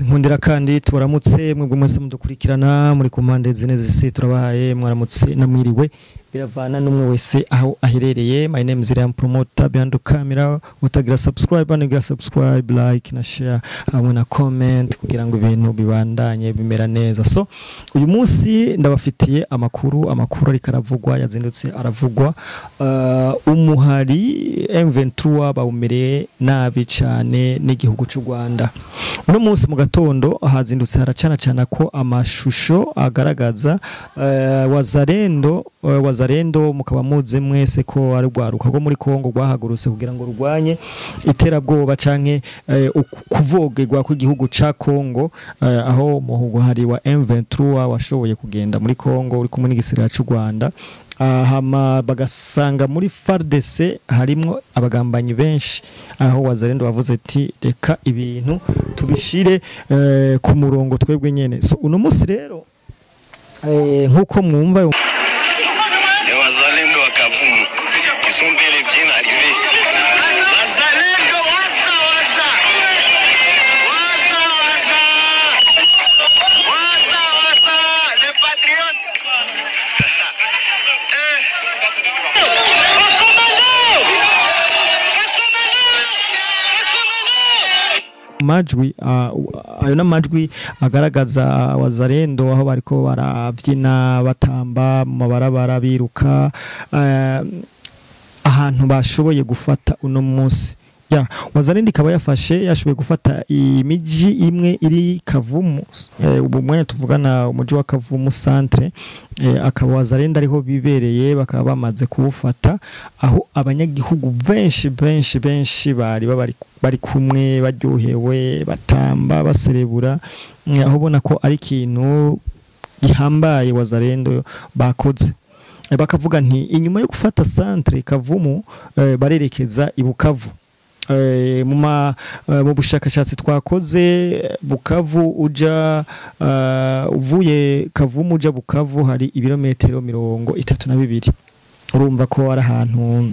Nkundira kandi tubaramutse mwebwe mwese mudukurikirana muri ku mpande zine z'isi, turabahaye mwaramutse namwiriwe biravana n'umwe wese aho aherereye. My name is Iriam Promoter behind the camera. Utagira subscribe anigira subscribe, like na share hamwe na comment kugira ngo ibintu bibandanye bimera neza. So uyu munsi ndabafitiye amakuru ariko aravugwa, yazindutse aravugwa. Umuhari M23 bawumereye nabi cyane n'igihugu cy'u Rwanda. Uno munsi mu gatondo hazindutse haracana cyane ko amashusho agaragaza Wazalendo mukaba muzi mwese ko ari rwaruka rwo muri Kongo rwahagurutse kugira ngo rurwanye iterabwoba canke kuvogerwa kw'igihugu ca Kongo, aho umuhari wa M23 washoboye kugenda muri Kongo uri kumwe n'igisirikare cy'u Rwanda. Hama bagasanga muri FARDC harimwo abagambanyi benshi, aho Wazalendo bavuze ati reka ibintu tubishire ku murongo twebwe nyene. So uno munsi rero nkuko mwumva Les Wazalendo à Kavumu, ils sont bel et bien arrivés. Wazalendo, waza, waza. Waza, waza. Waza, waza. Les patriotes. Eh. Majwi ayo n'amajwi agaragaza Wazalendo aho bariko baravyina batamba mu mabarabara biruka, ahantu bashoboye gufata uno munsi. Ya Wazalendo ikaba yafashe yashoboye gufata imiji imwe iri Kavumu, ubu mwanya tuvugana umuji wa Kavumu centre, akaba Wazalendo ariho bibereye, bakaba bamaze kuwufata, aho abanyagihugu benshi benshi benshi bari bari kumwe baryohewe batamba baserebura, aho ubona ko ari ikintu gihambaye Wazalendo bakoze. Bakavuga nti inyuma yo gufata centre Kavumu, barerekeza i Bukavu. Mu bushakashatsi twakoze, Bukavu uja uvuye Kavumu uja Bukavu hari ibirometero 32. Urumva ko ari ahantu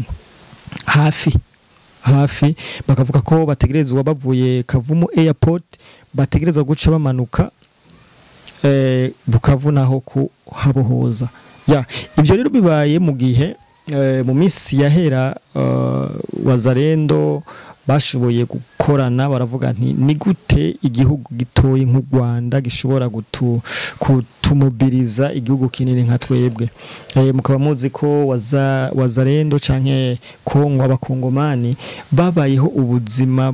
hafi hafi. Bakavuga ko bategerezwa bavuye Kavumu airport bategerezwa guca bamanuka Bukavu naho kuhabohoza. Ya ivyo rero bibaye mu gihe mu minsi yahera Wazalendo bashoboye gukorana, baravuga nti ni gute igihugu gitoyi nk'u Rwanda gishobora kutumobiriza igihugu kinini nka twebwe. Mukaba muzi ko Wazalendo canke Kongo abakongomani babayeho ubuzima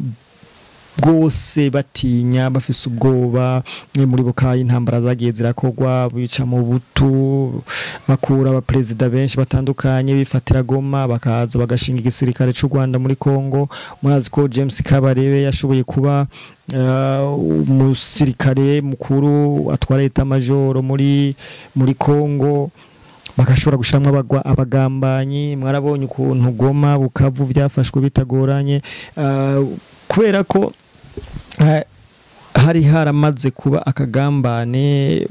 bwose batinya bafise ubwoba muri bukayi, intambara zagiye zirakogwa bica mu butu bakura abaperezida benshi batandukanye bifatira Goma bakaza bagashinga igisirikare cy'u Rwanda muri Kongo. Murazi ko James Kabarebe yashoboye kuba umusirikare mukuru atwara état major muri Kongo, bagashobora gushiramwo abagambanyi. Mwarabonye ukuntu Goma Bukavu byafashwe bitagoranye, kubera ko hari haramaze kuba akagambane.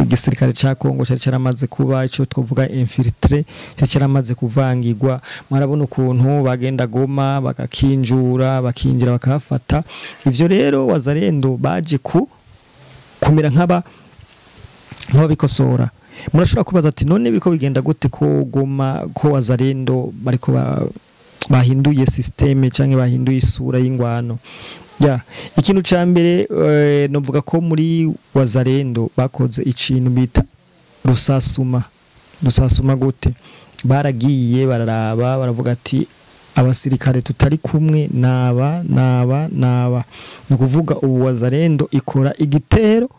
Igisirikare ca Kongo cyari cyaramaze kuba ico twovuga infiltré, cyari cyaramaze kuvangirwa. Mwarabona ukuntu bagenda Goma bagakinjura bakinjira bakahafata. Ivyo rero Wazalendo baje kumera nk'ababikosora. Murashobora kubaza ati none biriko bigenda gute ko Goma ko Wazalendo bariko bahinduye systeme canke bahinduye isura y'ingwano? Ya ikintu ca mbere novuga ko muri Wazalendo bakoze ikintu bita rusasuma. Rusasuma gute? Baragiye bararaba baravuga ati abasirikare tutari kumwe naba naba naba. Ni kuvuga ubu Wazalendo ikora igitero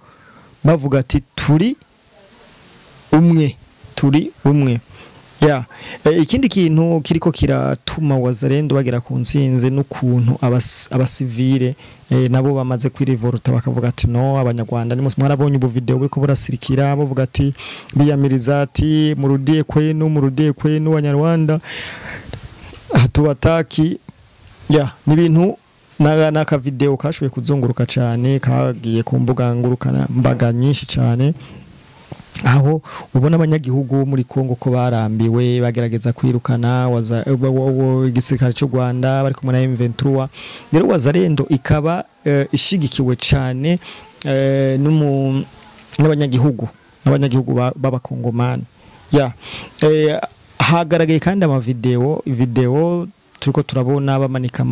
bavuga ati turi umwe, turi umwe. Ya ikindi kintu kiriko kiratuma Wazalendo bagera ku ntsinzi n'ukuntu abasivile nabo bamaze kwirivoluta bakavuga ati no abanyarwanda ni mwarabonye ubu video buriko burasirikira bavuga ati biyamiriza ati murudie kwenu Abanyarwanda hatubataki. Ya ni ibintu n'aka video kashoboye kuzunguruka cyane, kagiye ku mbuga ngurukana mbaga nyinshi cyane. Aho ubona abanyagihugu bo muri Kongo ko barambiwe, bagerageza kwirukana igisirikare cy'u Rwanda bari kumwe na M23. Rero Wazalendo ikaba ishigikiwe cyane n'abanyagihugu b'abakongomani. Ya, hagaragaye kandi amavideo, video turiko turabona bamanika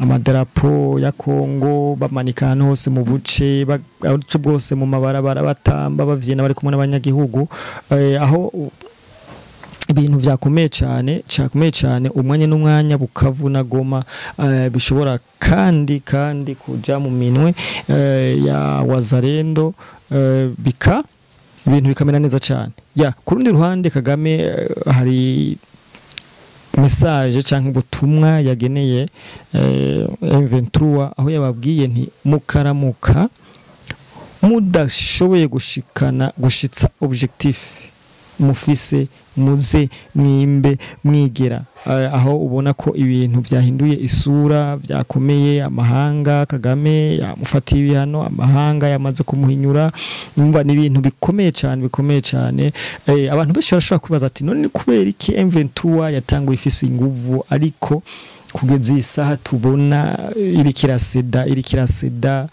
amadarapo ya Kongo, bamanika ahantu hose mu buce bwose, mu mabarabara, batamba, bavyina bari kumwe n'abanyagihugu, aho ibintu vyakomeye cyane, cyakomeye cyane. Umwanya n'umwanya Bukavu na Goma bishobora kandi kuja mu minwe ya Wazalendo, bika ibintu bikamera neza cyane. Ya, ku rundi ruhande Kagame hari message cyangwa ubutumwa yageneye M23, aho yababwiye nti mukaramuka mudashoboye gushikana gushitsa objectif mufise, muze mwimbe mwigera. Aho ubona ko ibintu byahinduye isura, byakomeye. Amahanga, Kagame yamufatiye ibihano, amahanga yamaze kumuhinyura. Umva, ni ibintu bikomeye cyane, bikomeye cyane. Abantu benshi barashobora kwibaza ati none kubera iki M23 yatanguye ifise inguvu, ariko kugeza iyi saha tubona iri kiraseda, iri kiraseda,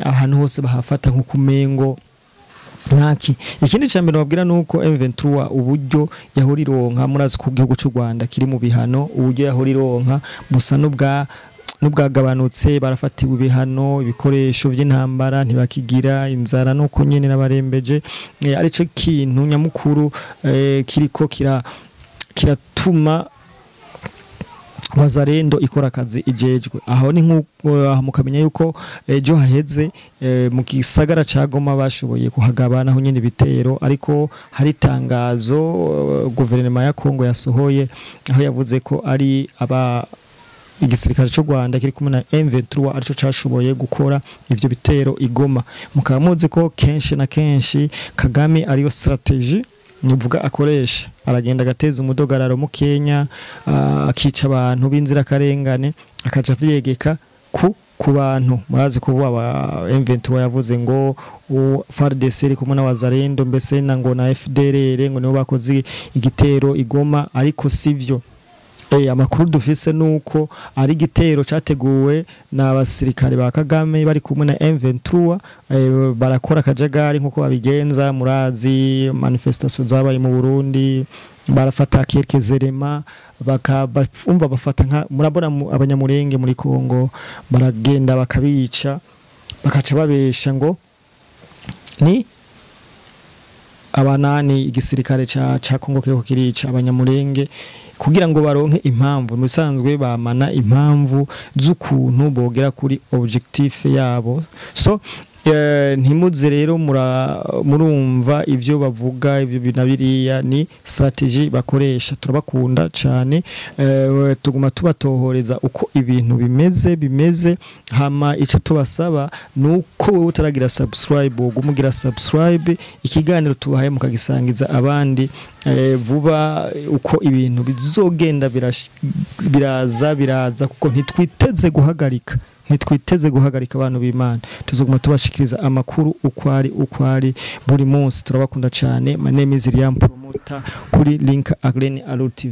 ahantu hose bahafata nko kumengo ntaki. Ikindi cya mbere babwira nuko M23 uburyo yahora ironka, murazi ku gihugu cy'u Rwanda kiri mu bihano, uburyo yahora ironka busa n'ubwagabanutse. Barafatiwe ibihano, ibikoresho by'intambara ntibakigira, inzara nuko nyene n'abarembeje, arico kintu nyamukuru kiriko kiratuma Wazalendo ikora akazi ijejwe. Aho ni nkuko aho mukamenya yuko ejo haheze mu gisagara ca Goma bashoboye kuhagabana aho nyene ibitero, ariko hari itangazo guverinoma ya Kongo yasohoye, aho yavuze ko ari aba igisirikare cy'u Rwanda kiri kumwe na M23 arico cashoboye gukora ivyo bitero igoma. Mukaba muzi ko kenshi na kenshi Kagame ariyo strategie nuvuga akoresha, aragenda agateza umudogararo mu Kenya, akica abantu b'inzirakarengane, akaja vyegeka ku bantu. Murazi ko aba M23 yavuze ngo FARDC iri kumwe na Wazalendo, mbese na ngo na FDLR, ngo nibo bakoze igitero igoma, ariko sivyo. Amakuru dufise nuko ari igitero categuwe n'abasirikare ba Kagame bari kumwe na M23, barakora akajagari nkuko babigenza. Murazi manifestation zabaye mu Burundi, barafata quelques éléments, bakabumva bafata nka murabona abanyamurenge muri Kongo, baragenda bakabica, bakaca babesha ngo ni abanani igisirikare ca Kongo kiriko kirica abanyamurenge, kugira ngo baronke impamvu. Musanzwe bamana impamvu z'ukuntu bogera kuri objectif yabo. So ntimuze rero murumva ivyo bavuga, ivyo na biriya ni strategie bakoresha. Turabakunda cyane, tuguma tubatohoreza uko ibintu bimeze. Hama ico tubasaba nuko wewe utaragira subscribe ugumugira subscribe, ikiganiro tubahaye mukagisangiza abandi. Vuba uko ibintu bizogenda biraza, kuko ntitwiteze guhagarika. Abantu b'Imana, tuzoguma tubashikiriza amakuru uko ari buri munsi. Turabakunda cyane. My name is Liam Promoter kuri Link Aglen Alu TV.